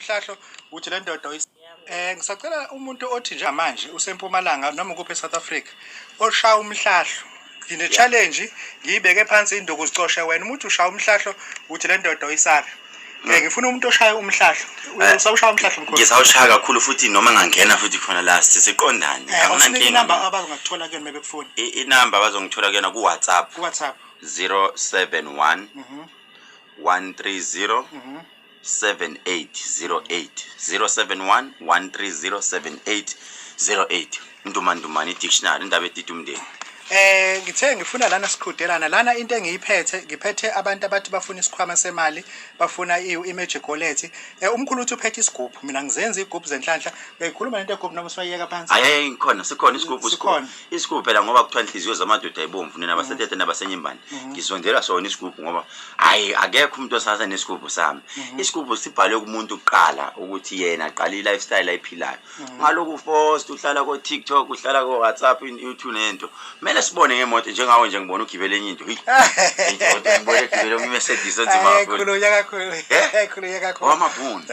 Umhlahlo uthi le ndoda ngisacela umuntu othi njengamanje usempumalanga noma ukuphi eSouth Africa oshaya umhlahlo ngine challenge ngiyibeke phansi induku zicoshe wena umuntu ushaya umhlahlo uthi le ndoda oyisabi ngifuna umuntu oshaya umhlahlo. Usawushaya umhlahlo, mkhulu? Ngisawushaya kakhulu futhi, noma ngangena futhi khona la siqondane. Awusinike Anginankinga. Inamba abazongakuthola kuyona mebekufuna. Inamba abazongithola kuyona ku-WhatsApp. Ku-WhatsApp. 071 130 7808, 071 130 7808. Ndumandumane i-dictionary, indaba edida umndeni. Ngithe ngifuna lana siqhudelana lana, into engiyiphethe, ngiphethe abantu abathi bafuna isikhwama semali, bafuna i-magic wallet. Umkhulu uthi uphethe isigubhu, mina ngizenza igubhu zenhlanhla. Uyayikhuluma lento yegubhu noma usayiyeka phansi? Hayi, ngikhona, sikhona isigubhu. Sikhona. Isigubhu phela, ngoba kuthiwa inhliziyo zamadoda ayibomvu, nina basethethe nabasenyimbane, ngizondela sona isigubhu ngoba hhayi, akekho umuntu osasa nesigubhu sami. Isigubhu sibhalwe kumuntu kuqala ukuthi yena aqale i-lifestyle ayiphilayo ngaloku. First uhlala ko-TikTok, uhlala ko-WhatsApp, YouTube nento. Kumele sibone ngemoto njengawe nje, ngibona ugibele enye into. Heyi, kodwa ngibone egibele i-Mercedes onzima kakhulu. Khulunya kakhulu. Eh? Khulunya kakhulu. Owamabhunu.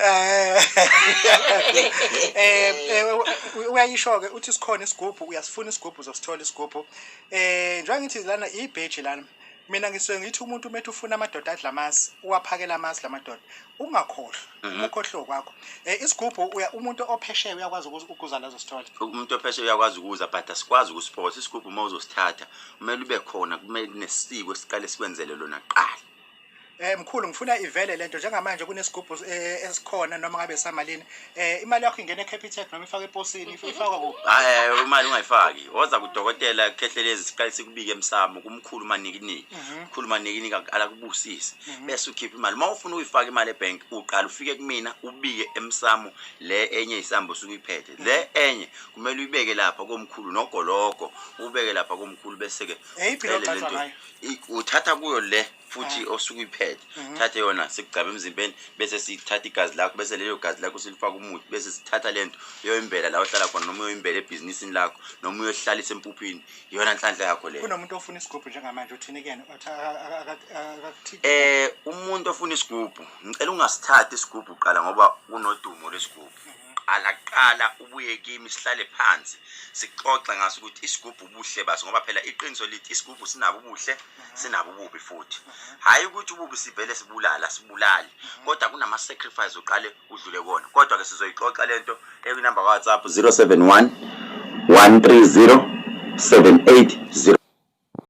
Uyayisho ke, uthi sikhona isigubhu, uyasifuna isigubhu, uzosithola isigubhu. Njengoba ngithi lana ibheji lana, mina ngisuke ngithi umuntu uma ethi ufuna amadoda adla amasi, uwaphakela amasi lamadoda, ungakhohlwa uma ukhohlwa kwakho. Isigubhu umuntu ophesheya uyakwazi ukuza la azosithola? Umuntu ophesheya uyakwazi ukuza, but asikwazi ukusiphosa isigubhu. Uma uzosithatha kumele ube khona, kumele kunesiko siqale sikwenzele lona kuqala. Mkhulu, ngifuna ivele lento njengamanje, kunesigubhu esikhona noma ngabe samalini? Imali yakho ingena eCapitec noma ifake eposini, ifakwa kuphi? Hayi, imali ungayifaki, woza kudokotela Khehlelezi, siqale sikubike emsamo kumkhulu Manikiniki. Mkhulu Manikiniki alakubusise, bese ukhipha imali. Uma ufuna ukuyifaka imali ebhenki, uqala ufike kumina, ubike emsamo le enye isambo osuke uyiphethe, le enye kumele uyibeke lapha komkhulu nogologo, ubeke lapha komkhulu, bese-ke Eyiphi lo ucele ogcatshwa lento. ngayo? Uthatha kuyo le futhi osuke uyiphethe, thathe yona, sikugcabe emzimbeni, bese sithatha igazi lakho, bese lelo gazi lakho silifaka umuthi, bese sithatha lento uyoyimbela la ohlala khona, noma uyoyimbela ebhizinisini lakho, noma uyohlalisa empuphini. Iyona nhlanhla yakho leyo. Kunomuntu ofuna isigubhu njengamanje, uthini kuyena? Uthi akakuthinte? Umuntu ofuna isigubhu, ngicela ungasithathi isigubhu kuqala ngoba kunodumo lwesigubhu. Qala kuqala ubuye kimi, sihlale phansi, sixoxe ngaso ukuthi isigubhu ubuhle baso, ngoba phela iqiniso lithi isigubhu sinabo ubuhle, sinabo ububi futhi. Hhayi ukuthi ububi sivele sibulala, sibulali, kodwa kunama-sacrifice uqale udlule kona. Kodwa-ke sizoyixoxa lento ekwinamba ka-WhatsApp 071 130 780.